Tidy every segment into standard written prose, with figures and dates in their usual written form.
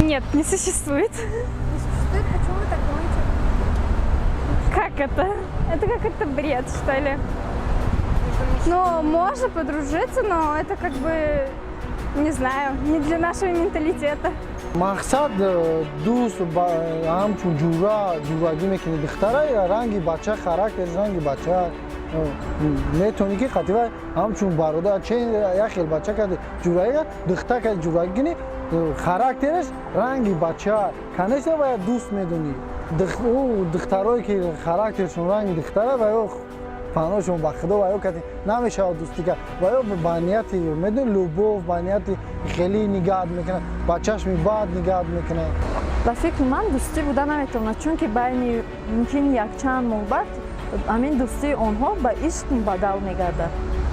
Нет, не существует. Не существует? Почему вы так думаете? Как это? Это как-то бред, что ли? Ну, можно подружиться, но это как бы, не знаю, не для нашего менталитета. Мақсад дӯст ҳамчун ҷура ҷурагӣ мекунӣ, духтара ранги бача, характер ранги бача, метавонӣ ки қатива ҳамчун бародар че як хел бача кади ҷурагӣ, духтар кади ҷурагӣ кунӣ, характераш ранги бача, конечно, бояд дӯст медонӣ. Ӯ духтарое ки характершон ранги духтара ва ё паношон ба худо, ва ё кати намешавад дӯстӣ кард. Ва ё ба нияти, медони, любовь, ба нияти хеле нигаҳат мекунад, ба чашми бад нигаҳат мекунад. Ба фикри ман, дӯстӣ буда наметавонад, чунки байни мумкин якчанд моҳ баъд ҳамин дӯстии онҳо ба ишқ мубаддал мегардад.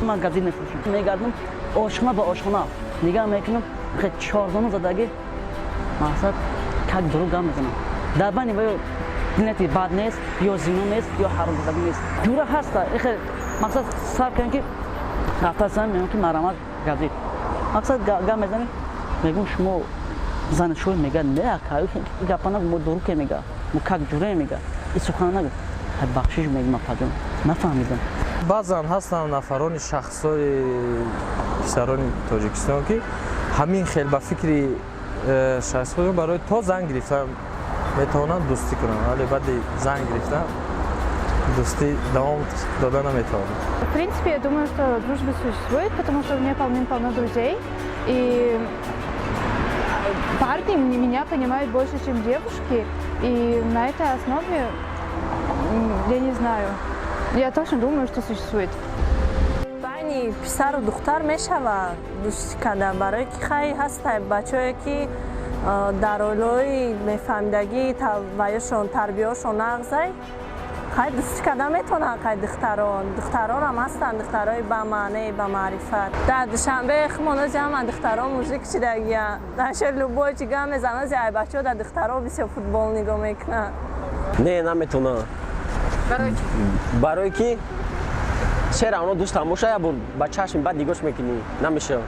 Ман газет мефурӯшам, мегардам ошхона ба ошхона, нигаҳ мекунам, чорзону задагӣ, мақсад, как дурӯғ гап мезанам. Дар байни ва ё нияти бад нест, ё зино нест, ё ҳаромзадагӣ нест. Ҷура ҳаста, ихе мақсад сар кунем ки рафтасан, мегӯям ки марҳамат, газет. Мақсад, гап мезанем, мегӯм: «Шумо зани шӯй?» Мега: «Не, ака, гапа нагу, мо дуруке», мега, «мо как ҷуре», мега, и сухана нагу. «Бахшиш», мегӯм, «апаҷон, нафаҳмидам». Баъзан ҳастанд нафарони, шахсҳои, писарони Тоҷикистон, ки ҳамин хел ба фикри шахси барои то зан гирифтан метавонанд дӯстӣ кунанд, вале баъди зан гирифтан дӯстӣ давом дода наметавонанд. В принципе, я думаю, что дружба существует, потому что у меня полным-полно друзей, и парни меня понимают больше, чем девушки, и на этой основе, я не знаю, я точно думаю, что существует. Байни писару духтар мешавад дӯстӣ кардан, барое ки хай ҳастай бачое ки дар оилаҳои мефаҳмидагӣ ваёшон тарбияшон нағзай, хай дӯстӣ кардан метавонанд. Хай, духтарон, духтаронам ҳастанд, духтарои бамаъне, бамаърифат. Дар Душанбе хумонози ҳама духтарон мужик шидагиян. Дар любой чи гап мезанози ай бачаҳо дар духтаро бисёр футбол нигоҳ мекунанд. Не, наметавонам. Барои ки сера оно дӯстам боша, я бор ба чашми бад нигоҳш мекунӣ, намешава.